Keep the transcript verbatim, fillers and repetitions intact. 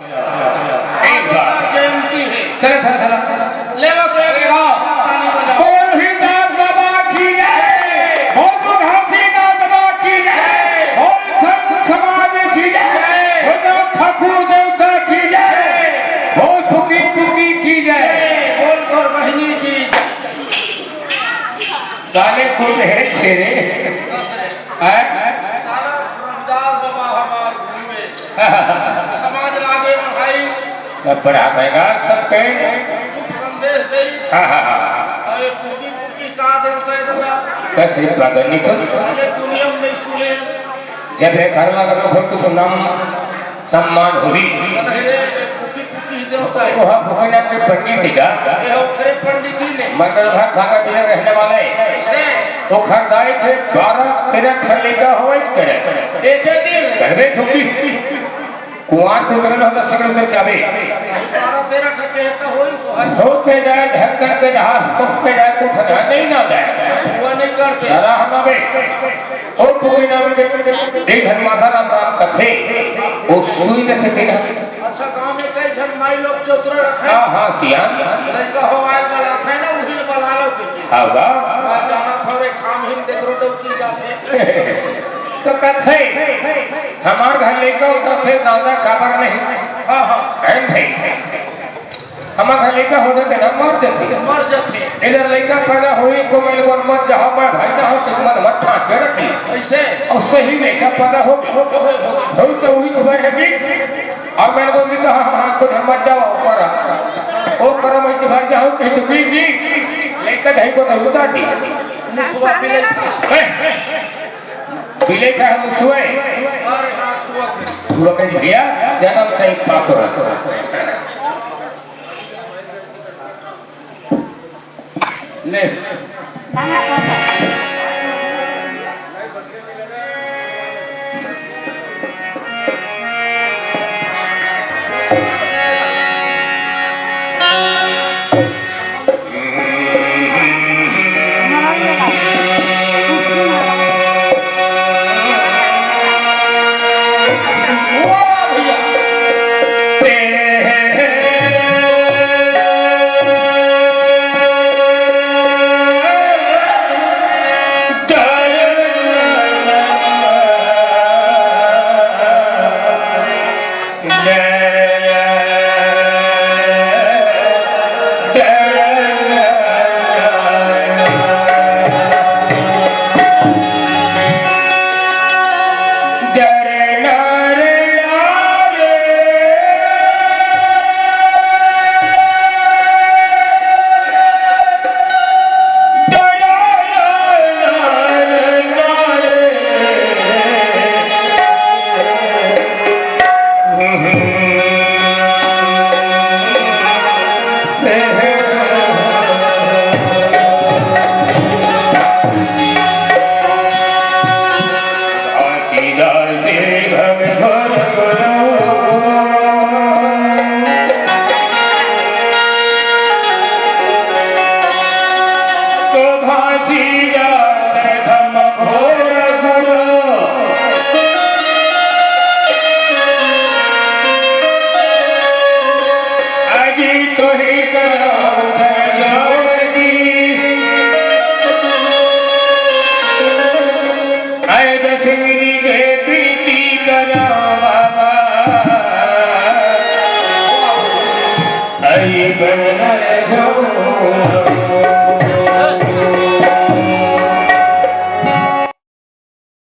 एक बार। जयंती है। चलो, चलो, चलो। लेवा तो एक लेवा। ताली बजाओ। बोल घासीदास बाबा की जय। बोल घासीदास बाबा की जय। बोल संत समाज की जय। बोल ठाकुर देवता की जय। बोल पुकी पुकी की जय। बोल गौर बहिनी की जय। काले कुल है छेरे। हैं? सारा रविदास बाबा हमार गुरु है। समाज लागे बढ़ाई। सब बढ़ा देगा, सबके। संदेश दे। हाँ, हाँ, हाँ। अरे पुकी पुकी का देवता है दादा? कैसे पागल निकल? पहले दुनिया में नहीं सुने। जब ये घर में अगर कोई कुछ नाम सम्मान होही। अरे, पुकी पुकी देवता है। वो हम भूपेंद्र के पंडित जी का। ये हो, अरे पंडित जी ने। मतलब, हर खाना पीना रहने वाले। से। वो खरदाई थे, बारह तेरह ठन लइका होवे करे। एक ही दिन। घर में ठुकी। कुंवार के करन होता सकल कर जावे। बारह तेरह ठके तो होई तो है। हो के जाए, ढक्कन के जहाज, तुम के जाए, कुछ नहीं ना जाए। वो नहीं करते। राह ना बे। ओ पूरी नाम के एक हन माता राम राम कथे, ओ सुई न थे तेरा। अच्छा, गांव में कई झन माई लोग चौतरा रखे। हाँ, हाँ, सियान। लइका हो आयल वाला थे ना, उही वाला लो के। हाँ, बा। मैं जाना था रे, काम ही देख रो तो की जाते। तो कथे, हमार घर लइका होता थे, दादा काबर नहीं। हाँ, हाँ। है भाई। हमर घर लइका हो जाथे ना, मर जाथे। मर जाथे। इधर लइका पैदा होई, को मैं लोगन मत जाओ, मैं भाई जाओ, तो मन मत ठाक के रखी। ऐसे? और सही लइका पैदा हो गया। हो तो वही तुम्हारे है बीच। और मैं लोगों ने कहा, हाँ, हाँ, तो मत जाओ, ऊपर आ। ओ करम है कि भाई जाओ, कहीं तो बीच नहीं। लइका धाई को नहीं उतार दी। मुसवा पी ले। ए, पी ले का है मुसवा? अरे हाँ, सुआ पी। सुआ का भैया, जन्म से ही पास हो रहा। ले।